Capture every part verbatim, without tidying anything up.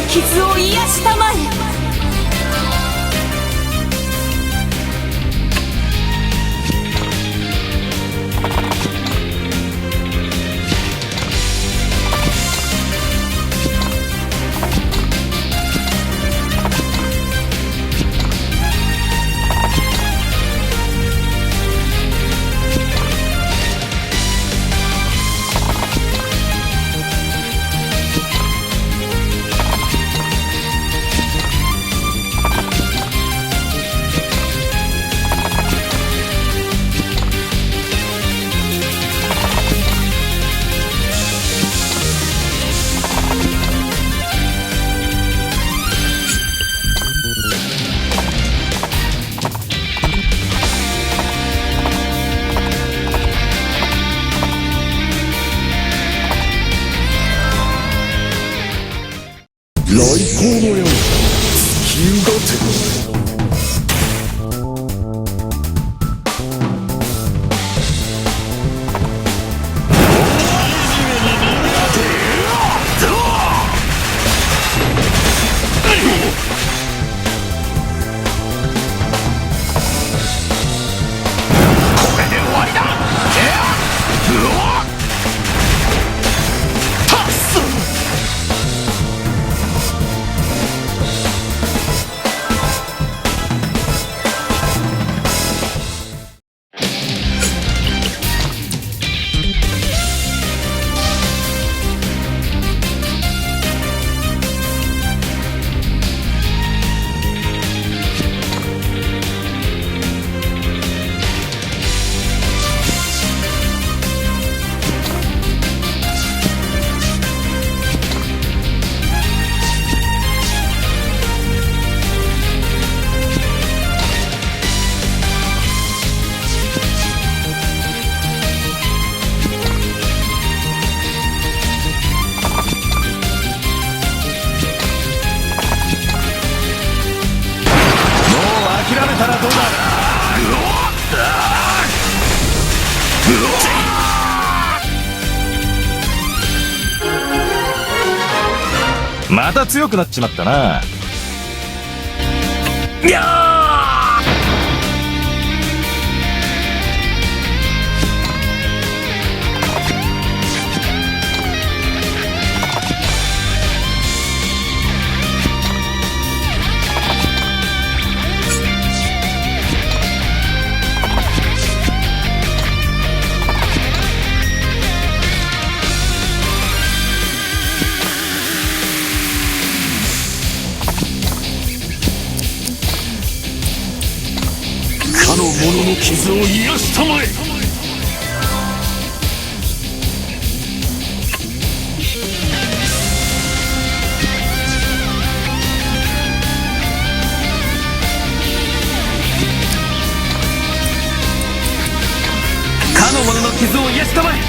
傷を癒したまえ。雷光のように突き動かせ。これで終わりだ。もう諦めたらどうだ？また強くなっちまったな。いやー！かの者の傷を癒したまえ。かの者の傷を癒したまえ。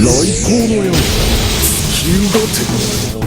最高のよ。突き動け。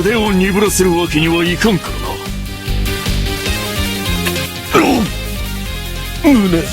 腕を鈍らせるわけにはいかんからな。胸だ。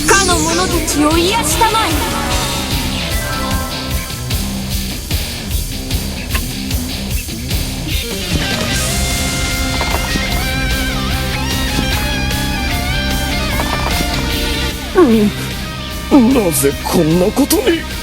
かの者たちを癒したまえ。 うん、なぜこんなことに。